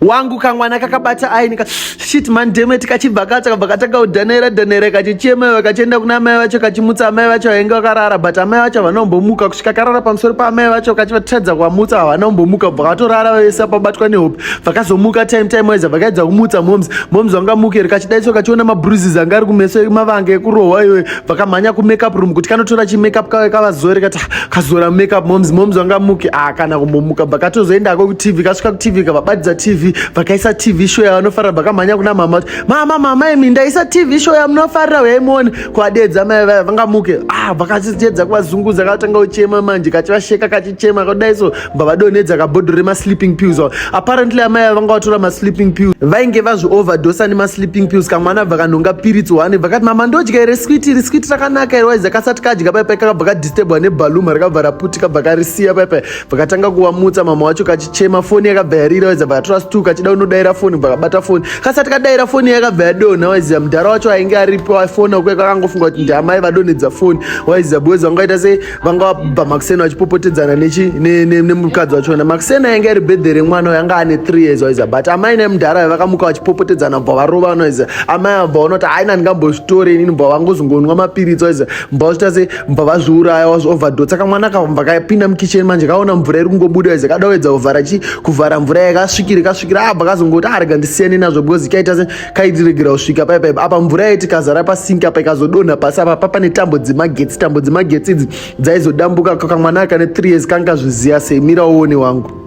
Wangu kamwana kakabata aini ka shit man damn it, kachibva katsa kabva katanga kudhanaira dhanaira kachichema, kachienda kuna amai vacho, kachimutsa amai vacho vainge vakarara, but amai vacho havana kumbomuka kusvika karara pamusoro paamai vacho, kachivatadza kuvamutsa, havana kumbomuka, bva vatorara vese pabatwa nehope. Vakazomuka time wise, vakaedza kumutsa moms, moms vangamuke, kachidaiso kachiona mabruises anga ari kumeso emavanga ekurohwa iwe. Vakamhanya kumakeup room kuti kanotora chimakeup kave kavazore, kati "Ah, kazora makeup moms, moms vangamuke." Ah, kana kumbomuka. Vakatozoendako kuTV, kasvika kuTV, kavabatidza TV, vakaisa TV show yavanofarira. Vakamhanya kuna mama kuti, "Mama, mama, imi ndaisa TV show yamunofarira, uyaimuone." Kuadedza mai vaya vangamuke. Ah, vakachedza kuvazunguza, katanga kuchema manje, kachivasheka kachichema kudai so, bva vadonhedza kabhodhoro remasleeping pills. Apparently amai ava vanga vatora masleeping pills, vainge vazvioverdosa nemasleeping pills. Kamwana bva kanhonga piritsi one, vakati, "Mama, ndodya here sweet? Iri sweet rakanaka here?" Waiza kasati kadya paipai, kakabva kadisturbwa neballoon, rakabva raputika, bva karisiya paipai. Vakatanga kuvamutsa, mama wacho kachichema. Foni yakabva yarira, waiza vakatora stool, kachida kunodaira foni, vakabata foni. Kasati kadaira foni, yakabva yadonha. Waiziva mudhara wacho ainge aripo afona kuya, kakangofunga kuti ndiamai vadonhedza foni, waiziva, because vangaita sei, vanga vabva makuseni vachipopotedzana nemukadzi wachona. Makuseni ainge ari birthday remwana yanga ane 3 years, waiziva, but amai nemudhara vakamuka vachipopotedzana, bva varova, waiziva. Amai abva vaona kuti haina ndingambozvitore inini, bva vangozongonwa mapiritsi, waiziva, mbva vachita sei, mbva vazviuraya, wazvioverdose. Saka mwana kabva kapinda mukicheni manje, kaona mvura iri kungobuda, waiziva, kada kuedza kuvhara chi kuvhara mvura, yakasvikira kasvikira, abva kazongoti, "Arega ndisiyane nazvo," because kaita se kaitiregera kusvika paipai apa. Mvura yaiti kazara pasinki apa, ikazodonha pasi apa, papane tambo dzemagetsi. Tambo dzemagetsi idzi dzaizodambuka. Kamwana kane 3 years kangazviziva sei? Mira uone, wangu.